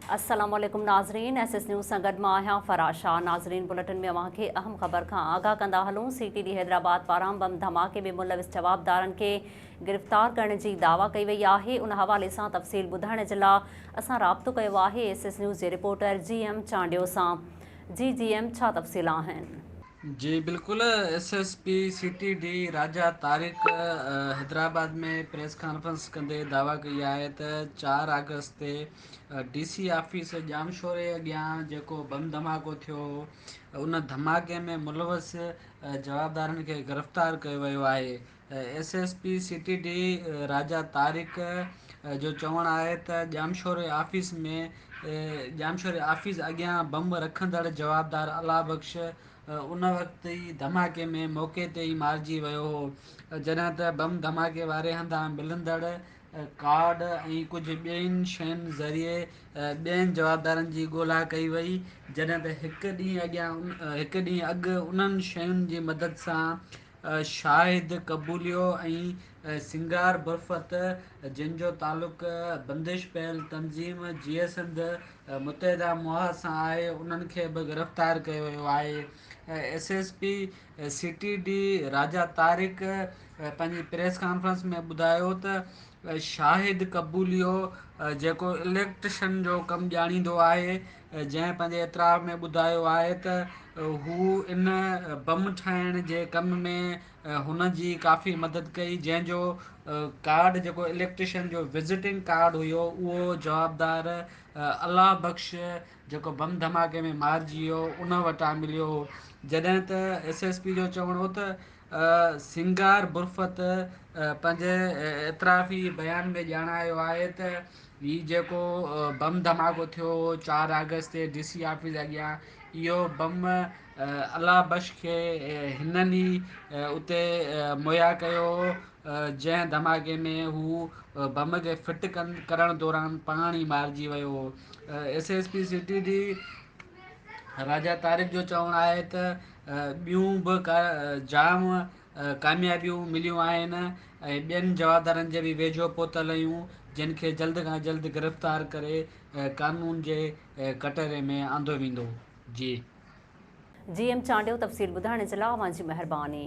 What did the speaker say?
السلام عليڪم ناظرين ايس ايس نيوز سان گڏ مان آهيان فرح شاهه ناظرين بلٽن ۾ اوهان کي اهم خبر کان آگاهه ڪندا هلون سي ٽي ڊي حيدرآباد پاران بم ڌماڪي ۾ ملوث جوابدارن کي گرفتار ڪرڻ جي دعويٰ ڪئي وئي آهي ان حوالي سان تفصيل ٻڌائڻ جي لا اسان رابطو ڪيو آهي ايس ايس نيوز جي رپورٽر جي ايم چانڊيو سان جي جي ايم ڇا تفصيل آهن. جي بلڪل S S P C T D Raja Tariq Hyderabad ۾ press conference ڪندي دعويٰ ڪئي آهي ته چار آگسٽ تي ڊي سي آفيس ڄامشوري اڳيان جيڪو بم ڌماڪو ٿيو هو ان ڌماڪي ۾ ملوث جوابدارن کي گرفتار ڪيو ويو آهي S S P C T D Raja Tariq جو چوڻ آهي ته ڄامشوري آفيس ۾ ڄامشوري آفيس اڳيان بم رکندڙ جوابدار الله بخش ان وقت ئي ڌماڪي ۾ موقعي تي ئي مارجي ويو هو جڏهن ته بم ڌماڪي واري هنڌان ملندڙ ڪارڊ ۽ ڪجهه ٻين شين ذريعي ٻين جوابدارن جي ڳولا ڪئي وئي جڏهن ته هڪ ڏينهن اڳيان هڪ ڏينهن اڳ انهن شين جي مدد سان شاهد قبوليو ۽ سنگار برفت جن جو تعلق بندش پيل تنظيم جيئي سنڌ متحده محاذ سان آهي انهن کي به گرفتار ڪيو ويو آهي S S P C T D Raja Tariq پنهنجي پريس ڪانفرنس ۾ ٻڌايو ته شاهد قبوليو جيڪو اليڪٽريشن جو ڪم ڄاڻيندو آهي جنهن پنهنجي اعتراف ۾ ٻڌايو آهي ته هو ان بم ٺاهڻ جي ڪم ۾ هن جي ڪافي مدد ڪئي جنهن جو ڪارڊ جيڪو اليڪٽريشن جو وزٽنگ ڪارڊ هيو اهو جوابدار الله بخش جيڪو بم ڌماڪي ۾ مارجي ويو ان وٽان مليو هو جڏهن ته ايس ايس پي جو چوڻ هو ته سنگار برفت پنهنجي اعترافي بيان ۾ ڄاڻايو آهي ته هي جيڪو بم ڌماڪو ٿيو هو چار آگسٽ تي ڊي سي آفيس اڳيان اهو بم الله بخش کي هنن ئي اتي مهيا ڪيو هو جنهن ڌماڪي ۾ هو بم کي فٽ ڪرڻ دوران پاڻ ئي مارجي ويو هو S S P C T D Raja Tariq جو چوڻ آهي ته ٻيون به جام ڪاميابيون مليون آهن ۽ ٻين جوابدارن جي به ويجهو پهتل آهيون جن کي جلد کان جلد گرفتار ڪري قانون جي ڪٽهري ۾ آندو ويندو. جي. جي ايم چانڊيو تفصيل ٻڌائڻ جي لاء اوهان جي مهرباني.